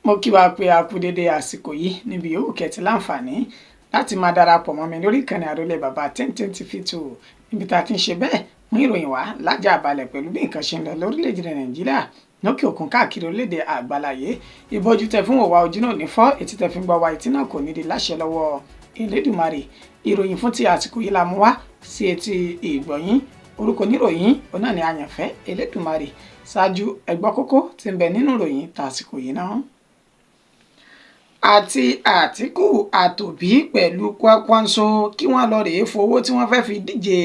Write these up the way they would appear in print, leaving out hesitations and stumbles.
Mo kí wa pé a kú dédé àsìkò yìí níbi yòówù kẹ́ ti láǹfààní láti máa darapọ̀ mọ́ mi lórí ìkànnì Àrólé Bàbá Téńté TV 2, níbi tá a ti ń ṣe bẹ́ẹ̀ mú ìròyìn wá lájà balẹ̀ pẹ̀lú bí nǹkan ṣe ń lọ lórílẹ̀‐èdè Nàìjíríà, lókè òkun, káàkiri orílẹ̀-èdè àgbáláyé. Ìbọjú tẹ fún òwa ojú náà ní fọ́, etí tẹ fi ń gbọ́ wa etí náà kò ní di láṣẹ lọ́wọ́ Elédùmarè. Ìròyìn fún ti àsìkò yìí la mú wá sí etí ìgbọ̀yín. Orúkọ oníròyìn ọ̀nà ni Àyànfẹ́ Elédùmarè. Ṣáájú, ẹ gbọ́ kókó tí ń bẹ nínú ìròyìn tàsìkò yìí náà. Àti Àtìkù àtòbí pẹ̀lú Kwankwanso, kí wọ́n lọ rèé fowó tí wọ́n fẹ́ẹ́ fi díje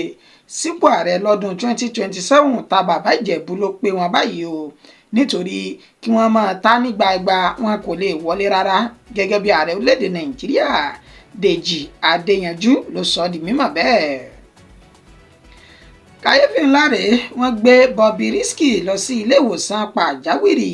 sípò ààrẹ lọ́dún 2027 ta Bàbá Ìjẹ̀bú ló pé wọn báyìí o, nítorí kí wọ́n máa ta ní gbagba, wọn kò lè wọlé rárá gẹ́gẹ́ bí ààrẹ orílẹ̀-èdè Nàìjíríà. Dèjì Adéyanjú ló sọ ọ́ di mímọ̀ bẹ́ẹ̀. Kàyéfì ńlá rèé, wọ́n gbé Bobrisky lọ sí ilé ìwòsàn pàjáwìrì.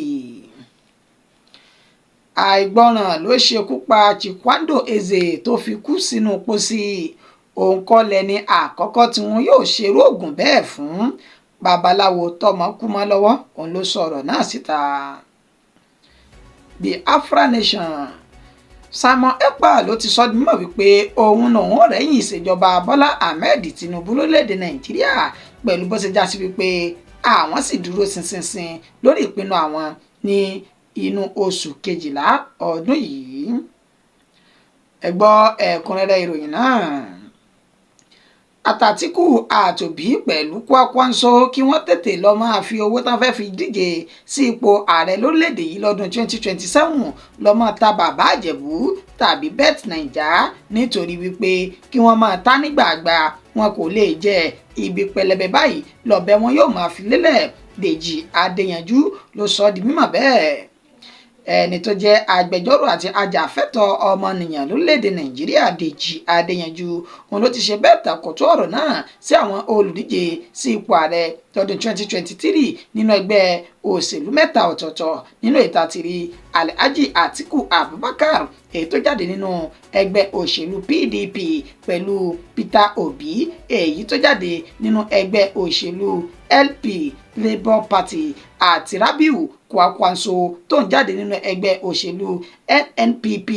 Àìgbọràn ló ṣekú pa Chikwando Eze tó fi kú sínú pósí. Òun kọ́ lẹni àkọ́kọ́ tí wọn yóò ṣerú oògùn bẹ́ẹ̀ fún. Babaláwo tọ́mọ kú mọ́ lọ́wọ́ òun ló sọ̀rọ̀ náà síta. Biafra Nation, Simon Ekpa ló ti sọ di mímọ̀ wípé òun lòun rẹ́yìn ìṣèjọba Bọ́lá Ahmed Tinubu lórílẹ̀‐èdè Nàìjíríà, pẹ̀lú bó ṣe já sí wípé àwọn sì dúró ṣinṣinṣin lórí ìpinnu àwọn ní inú oṣù kejìlá ọdún yìí. Ẹ gbọ́ ẹ̀kúnrẹ́rẹ́ ìròyìn náà. Àtàtìkù àtòbí pẹ̀lú Kwankwanso, kí wọ́n tètè lọ́ọ́ máa fi owó tán fẹ́ẹ́ fi díje sí ipò ààrẹ lórílẹ̀‐èdè yìí lọ́dún 2027 lọ́ọ́ máa ta Bàbá Ìjẹ̀bú tàbí Bet Naija, nítorí wípé kí wọ́n máa ta nígbàgbà, wọn kò lè jẹ ibi pẹlẹbẹ báyìí lọ́bẹ̀ wọn yóò máa fi lélẹ̀. Dèjì Adéyanjú ló sọ ọ́ di mímọ̀ bẹ́ẹ̀. Ẹni tó jẹ́ agbẹjọ́rò àti ajàfẹ́tọ̀ọ́ ọmọnìyàn lórílẹ̀‐èdè Nàìjíríà, Dèjì Adéyanjú, òun ló ti ṣe bẹ́ẹ̀ tàkòtò ọ̀rọ̀ náà sí àwọn olùdíje sí ipò ààrẹ tọdún 2023 nínú ẹgbẹ́ òṣèlú mẹ́ta ọ̀tọ̀ọ̀tọ̀, nínú ìtàtìrí Alhaji Atiku Abubakar, èyí tó jáde nínú ẹgbẹ́ òṣèlú PDP, pẹ̀lú Peter Obi, èyí tó jáde nínú ẹgbẹ́ òṣèlú LP, Labour Party, àti Rabiu Kwankwanso tó ń jáde nínú ẹgbẹ́ òṣèlú NNPP.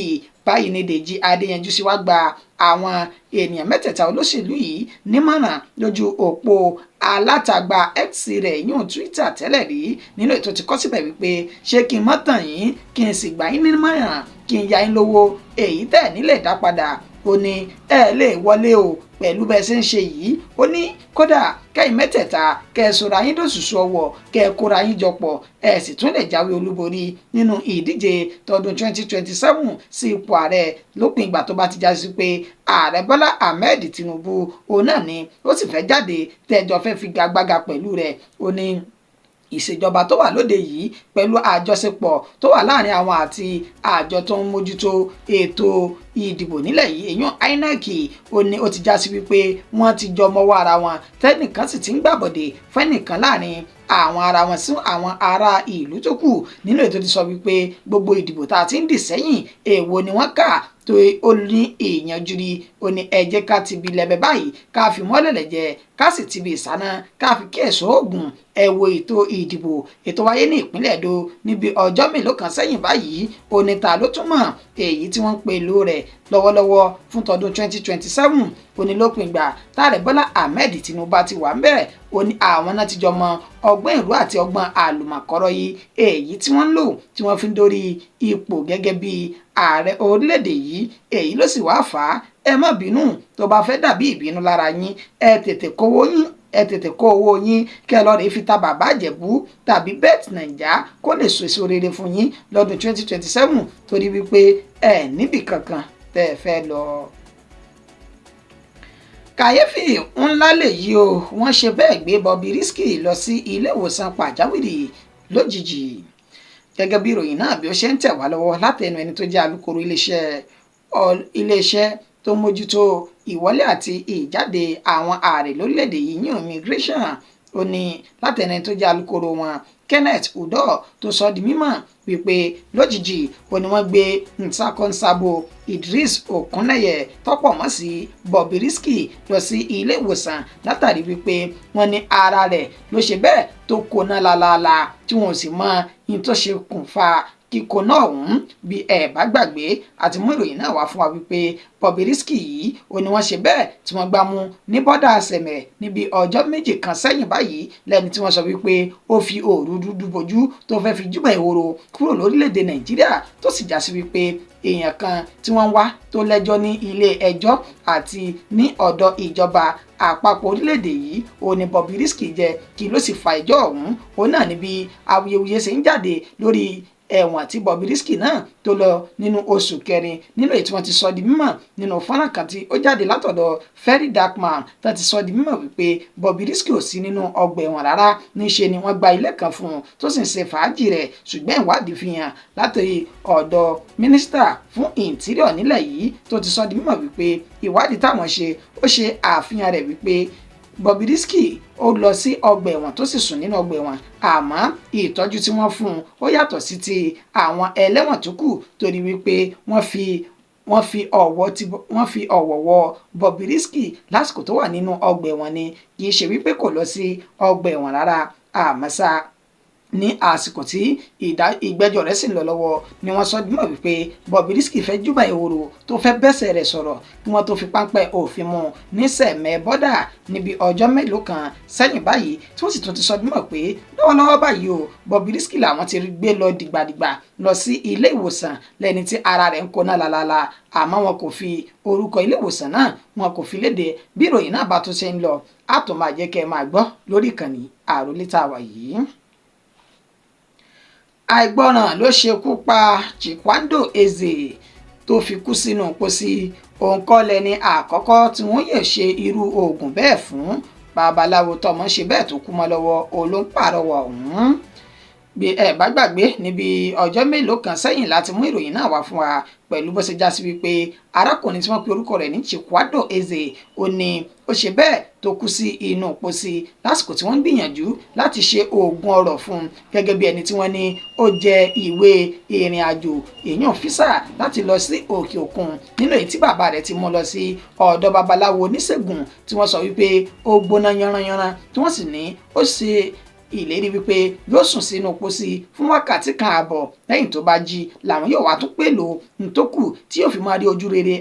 Báyìí ní Dèjì Adéyanjú sì wá gba àwọn ènìyàn mẹ́tẹ̀ẹ̀ta olóṣèlú yìí nímọ̀ràn lójú òpó alátagbà X rẹ̀, yún Twitter tẹ́lẹ̀ rí, nínú ètò tí kọ síbẹ̀ wípé, ṣé kí n mọ́ tàn yín, kí n sì gbà yín nímọ̀ràn, kí n ya yín lówó èyí tẹ̀ nílẹ̀ dá padà? Ó ní ẹ lè wọlé o pẹ̀lú bẹ́ẹ̀ ṣe ń ṣe yìí. Ó ní kódà kẹ́yìn mẹ́tẹ̀ẹ̀ta kẹ́ ẹ sọ̀rọ̀ ayín dòṣùṣù ọwọ́, kẹ́ ẹ kóra yín jọ pọ̀, ẹ sì tún lè jáwé olúborí nínú ìdíje tọdún 2027 sí ipò ààrẹ, lópin ìgbà tó bá ti já sí pé ààrẹ Bọ́lá Ahmed Tinubu òun náà ni ó sì fẹ́ jáde tẹ́jọ́ fẹ́ figagbága pẹ̀lú rẹ̀. Ó ní ìṣèjọba tó wà lóde yìí pẹ̀lú àjọṣepọ̀ tó wà láàrin àwọn àti àjọ tó ń mójútó ètò ìdìbò nílẹ̀ yìí, èyàn INEC, ó ní ó ti já sí wípé wọ́n ti jọ mọ́wọ́ ara wọn, tẹ́nìkan sì ti ń gbàbọ̀dè fẹ́nìkan láàrin àwọn ara wọn sí àwọn ará ìlú tó kù. Nínú ètò ti sọ wípé gbogbo ìdìbò tá a ti ń dì sẹ́yìn, èèwo ni wọ́n kà tó ó ní ìyanjú rí? Ó ní ẹ jẹ́ ká ti bi lẹ́bẹ̀ báyìí ká fi mọ́lẹ̀lẹ̀ jẹ, ká sì ti bi ìsáná ká fi kí ẹ̀sọ́ oògùn. Ẹ wo ètò ìdìbò ètò wáyé ní ìpínlẹ̀ Èdó níbi ọjọ́ mélòó kan sẹ́yìn báyìí. Ó ní ta ló túmọ̀ èyí tí wọ́n ń pè lò rẹ̀ lọ́wọ́lọ́wọ́ fún tọdún 2027? Ó ní lópin ìgbà táàrẹ Bọ́lá Ahmed Tinubu ti wà ń bẹ̀, ó ní àwọn náà ti jọ mọ ọgbọ́n ìlú àti ọgbọ́n àlùmọ̀kọ́rọ́ yìí èyí tí wọ́n ń lò tí wọ́n fi ń dórí ipò gẹ́gẹ́ bí ààrẹ orílẹ̀-èdè yìí. Èyí ló sì wáá fà á. Ẹ má bínú, tó bá fẹ́ dàbí ìbínú lára yín, ẹ tètè kówó yín, ẹ tètè kó owó yín, kẹ́ ẹ lọ́ọ́ rèé fi ta Bàbá Ìjẹ̀bú tàbí Bet Naija kó lè so èso rere fún yín lọ́dún 2027, torí wípé ẹ níbì kankan tẹ́ ẹ fẹ́ lọ. Kàyéfì ńlá lèyí o, wọ́n ṣe bẹ́ẹ̀ gbé Bobrisky lọ sí ilé ìwòsàn pàjáwìrì lójijì. Gẹ́gẹ́ bí ìròyìn náà bí ó ṣe ń tẹ̀ wá lọ́wọ́ látẹnu ẹni tó jẹ́ alukoro iléeṣẹ́ tó mójútó ìwọlé àti ìjáde àwọn ààrẹ lórílẹ̀‐èdè yìí ní immigration, ó ní látẹnu ẹni tó jẹ́ alukoro wọn, Kenneth Udoh, tó sọ di mímọ̀ wípé lójijì ó ní wọ́n gbé Nsakonsabo Idris Okuneye tọ́pọ̀ mọ́ sí Bobrisky lọ sí ilé ìwòsàn, látàrí wípé wọ́n ní ara rẹ̀ ló ṣe bẹ́ẹ̀ tó kóná lálaalà, tí wọn ò sì mọ ní tó ṣe kùnfà Kíkó náà ọ̀hún, bí ẹ bá gbàgbé, àti mú ìròyìn náà wá fún wa wípé Bobrisky yìí ó ní wọ́n ṣe bẹ́ẹ̀ tí wọ́n gbá mú ní bọ́dà Sẹ̀mẹ̀ níbi ọjọ́ 2 kan sẹ́yìn báyìí, lẹ́ni tí wọ́n sọ wípé ó fi òru dúdú bojú tó fẹ́ fi júbà ìhòòrò kúrò lórílẹ̀‐èdè Nàìjíríà, tó sì já sí wípé èèyàn kan tí wọ́n ń wá tó lẹ́jọ́ ní ilé ẹjọ́ àti ní ọ̀dọ̀ ìjọba àpapọ̀ orílẹ̀-èdè yìí ó ní Bobrisky jẹ́. Kí ló sì fa ẹjọ́ ọ̀hún? Òun náà níbi awuyewuye ṣe ń jáde lórí ẹ̀wọ̀n tí Bobrisky náà tó lọ nínú oṣù kẹrin, nínú èyí tí wọ́n ti sọ di mímọ̀ nínú fọ́nrán kan tí ó jáde látọ̀dọ̀ Ferry Darkman tó ti sọ di mímọ̀ wípé Bobrisky ò sí nínú ọgbà ẹ̀wọ̀n rárá, níṣe ni wọ́n gba ilé kan fún un tó sì ń ṣe fàájì rẹ̀. Ṣùgbọ́n ìwádìí fi hàn láti ọ̀dọ̀ mínísítà fún interior nílẹ̀ yìí tó ti sọ di mímọ̀ wípé ìwádìí táwọn ṣe ó ṣe àfihàn rẹ̀ wípé Bobrisky ó lọ sí ọgbà ẹ̀wọ̀n tó sì sùn nínú ọgbà ẹ̀wọ̀n, àmọ́ ìtọ́jú tí wọ́n fún un ó yàtọ̀ sí ti àwọn ẹlẹ́wọ̀n tó kù, torí wípé wọ́n fi ọ̀wọ̀ wọ Bobrisky lásìkò tó wà nínú ọgbà ẹ̀wọ̀n ni, kì í ṣe wípé kò lọ sí ọgbà ẹ̀wọ̀n rárá. Àmọ́ ṣá, ní àsìkò tí ìgbẹ́jọ́ rẹ̀ sì ń lọ lọ́wọ́ ni wọ́n sọ dímọ̀ wípé Bobrisky fẹ́ júbà ìhòòrò tó fẹ́ bẹ́sẹ̀ rẹ̀ sọ̀rọ̀ kí wọ́n tó fi páńpẹ́ òfin mú ní Sẹ̀mẹ́ bọ́dà níbi ọjọ́ mélòó kan sẹ́yìn báyìí, tí wọ́n sì tún ti sọ dímọ̀ pé lọ́wọ́lọ́wọ́ báyìí o, Bobrisky làwọn ti gbé lọ dìgbàdìgbà lọ sí ilé ìwòsàn lẹ́ni tí ara rẹ̀ ń kóná lálálá, àmọ́ wọn kò fi orúkọ ilé ìwòsàn náà, wọn kò fi léde. Bí ìròyìn náà bá tún ṣe ń lọ, á tún máa jẹ́ kẹ́ ẹ máa gbọ́ lórí ìkànnì Àròlé tá a wà yìí. Àìgbọràn ló ṣekú pa Chikwando Eze tó fi kú sínú pósí. Òun kọ́ lẹni àkọ́kọ́ tí wọ́n yẹ̀ ṣe irú oògùn bẹ́ẹ̀ fún. Babaláwo tọmọ ṣe bẹ́ẹ̀ tó kú mọ́ lọ́wọ́ olóńpàrọwà ọ̀hún. Bí ẹ bá gbàgbé, níbi ọjọ́ mélòó kan sẹ́yìn láti mú ìròyìn náà wá fún wa pẹ̀lú bó ṣe já sí wípé arákùnrin tí wọ́n pe orúkọ rẹ̀ ní Chikwado Eze ó ní ó ṣe bẹ́ẹ̀ tó kú sí inú pósí lásìkò tí wọ́n ń gbìyànjú láti ṣe oògùn ọrọ̀ fún un, gẹ́gẹ́ bí ẹni tí wọ́n ní ó jẹ ìwé ìrìn àjò èèyàn físà láti lọ sí òkè òkun, nínú èyí tí bàbá rẹ̀ ti mú lọ sí ọ̀dọ̀ babaláwo oníṣègùn tí wọ́n sọ wípé ó gbóná yanranyanran, tí wọ́n sì ní ó ṣe ìlérí wípé yóò sùn sínú pósí fún wákàtí kan ààbọ̀, lẹ́yìn tó bá jí làwọn yóò wá tún pèlò ntókù tí yóò fi máa rí ojú rere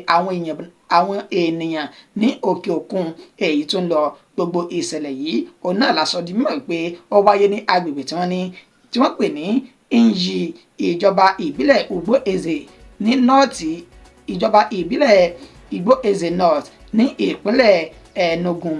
àwọn ènìyàn ní òkè òkun èyí tó ń lọ. Gbogbo ìṣẹ̀lẹ̀ yìí òun náà la sọ di mímọ̀ wípé ó wáyé ní agbègbè tí wọ́n pè ní Nyi, ìjọba ìbílẹ̀ Ugbo Eze ní nọ́ọ̀tì, ìjọba ìbílẹ̀ Igbo Eze North ní ìpínlẹ̀ Enugu.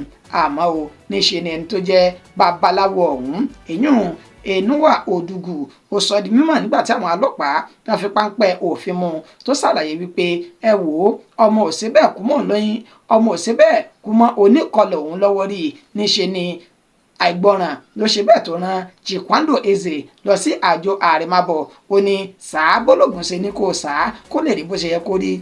Àmọ́ o, níṣe ni ẹni tó jẹ́ babaláwo ọ̀hún, èyún Enuwa Odugu, ó sọ di mímọ̀ nígbà tí àwọn ọlọ́pàá tán fi páńpẹ́ òfin mú, tó ṣàlàyé wípé ẹ wò ó, ọmọ ò ṣe bẹ́ẹ̀ kú mọ́ lóyún, ọmọ ò ṣe bẹ́ẹ̀ kú mọ́ oníkọlọ̀ òun lọ́wọ́ rí. Níṣe ni àìgbọràn ló ṣe bẹ́ẹ̀ tó rán Chikwando Eze lọ sí àjọ àrèmábọ̀. Ó ní sàá bólógùn ṣe ní kó sàá kó lè rí bó ṣe yẹ kó rí.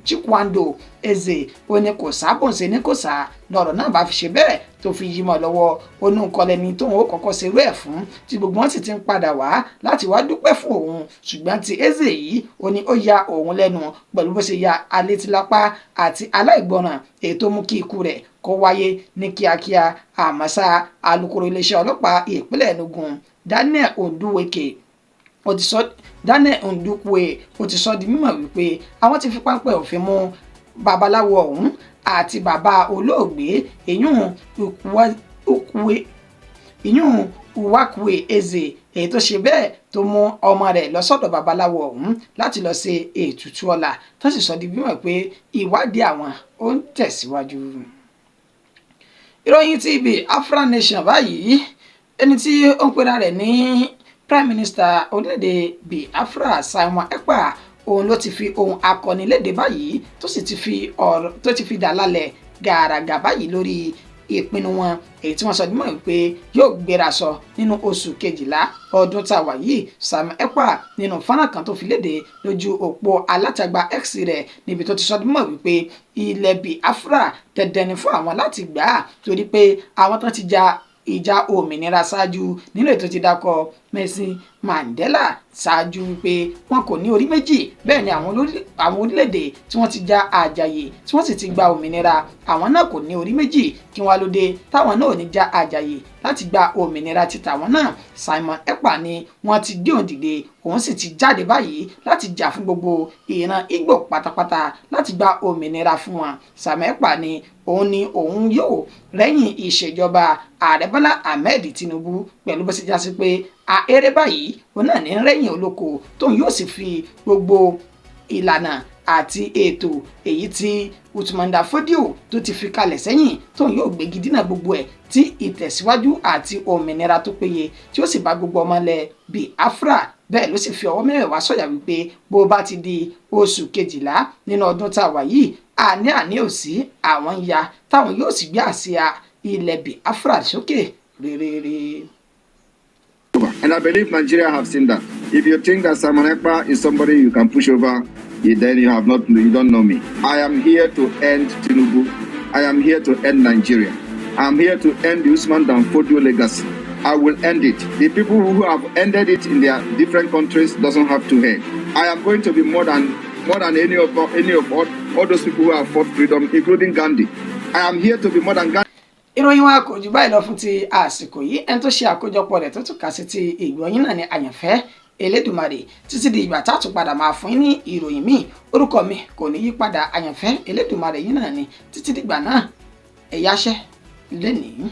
Chikwando Eze ó ní kò sábòǹ ṣe ní kò sá, lọ́rọ̀ náà bá fi ṣe bẹ́ẹ̀ tó fi yí mọ́ lọ́wọ́. Ó ní nǹkan lẹni tóun ó kọ́kọ́ ṣerú ẹ̀ fún, tí gbogbo wọn sì ti ń padà wá láti wá dúpẹ́ fún òun. Ṣùgbọ́n ti Eze yìí ó ní ó ya òun lẹ́nu pẹ̀lú bó ṣe ya alétílápá àti aláìgbọràn, èyí tó mú kí ikú rẹ̀ kó wáyé ní kíákíá. Àmọ́ ṣá, alukoro iléeṣẹ́ ọlọ́pàá ìpínlẹ̀ Enugu Daniel Onduweke Daniel Ndukwe ó ti sọ di mímọ̀ wípé àwọn ti fi páńpẹ́ òfin mú babaláwo ọ̀hún àti bàbá olóògbé ìyún Uwakwe Eze, èyí tó ṣe bẹ́ẹ̀ tó mú ọmọ rẹ̀ lọ sọ́dọ̀ babaláwo ọ̀hún láti lọ ṣe ètùtù ọlà, tó sì sọ di mímọ̀ pé ìwádìí àwọn ó ń tẹ̀síwájú. Ìròyìn ti ibi Biafra Nation báyìí, ẹni tí ó ń pera rẹ̀ ní Prime Minister orílẹ̀-èdè Biafra Simon Ekpa, òun ló ti fi ohun akọni léde báyìí, tó sì ti fi ọ̀rọ̀ tó ti fi dà lálẹ́ gàràgà báyìí lórí ìpinnu wọn èyí tí wọ́n sọ dímọ̀ wípé yóò gbéra sọ nínú oṣù kejìlá ọdún tá a wà yìí. Simon Ekpa nínú fọ́nrán kan tó fi léde lójú òpó alátagbà X rẹ̀ níbi tó ti sọ dímọ̀ wípé ilẹ̀ Biafra dandan ni fún àwọn láti gbà á, torí pé àwọn tán ti ja ìjà òmìnira ṣáájú nínú ètò ti dákọ Nelson Mandela ṣáájú wípé wọn kò ní orí méjì. Bẹ́ẹ̀ ni àwọn orílẹ̀-èdè tí wọ́n ti ja àjàyè, tí wọ́n sì ti gba òmìnira, àwọn náà kò ní orí méjì. Kí wọ́n lóde táwọn náà ò ní ja àjàyè láti gba òmìnira ti tàwọn náà? Simon Ekpa ni wọ́n ti gbé òun dìde, òun sì ti jáde báyìí láti jà fún gbogbo ìran Ìgbò pátápátá láti gba òmìnira fún wọn. Simon Ekpa ni òun ni òun yóò rẹ́yìn ìṣèjọba Ààrẹ Bọ́lá Ahmed Tinubu pẹ̀lú bó ṣe já sí pé àéré báyìí òun náà ní rẹ́yìn olóko, tóun yóò sì fi gbogbo ìlànà àti ètò èyí tí Uthman Dan Fodio tó ti fi kalẹ̀ sẹ́yìn, tóun yóò gbégi dínà gbogbo ẹ̀, tí ìtẹ̀síwájú àti òmìnira tó péye tí ó sì bá gbogbo ọmọ ilẹ̀ Biafra. Bẹ́ẹ̀ ló sì fi ọwọ́ mẹ́wẹ̀ẹ̀wá sọ̀yà wípé bó bá ti di oṣù kejìlá nínú ọdún tá a wà yìí, àní àní ò sí, àwọn ń ya táwọn yóò sì gbé àsíá ilẹ̀ Biafra sókè réréré. And I believe Nigeria have seen that. If you think that Simon Ekpa is somebody you can push over, then you have not, you don't know me. I am here to end Tinubu. I am here to end Nigeria. I am here to end the Usman Dan Fodio legacy. I will end it. The people who have ended it in their different countries doesn't have to head. I am going to be more than any of all those people who have fought freedom, including Gandhi. I am here to be more than Gandhi. Ìròyìn wa kò jù báyìí lọ fún ti àsìkò yìí. Ẹni tó ṣe àkójọpọ̀ rẹ̀ tó tún kà sí ti ìgbọ̀nyín náà ní Àyànfẹ́ Elédùmarè. Títí di ìgbà tá a tún padà máa fún yín ní ìròyìn míì, orúkọ mi kò ní yí padà, Àyànfẹ́ Elédùmarè yín náà ni. Títí dìgbà náà, ẹ̀yáṣẹ́ lẹ́nìí.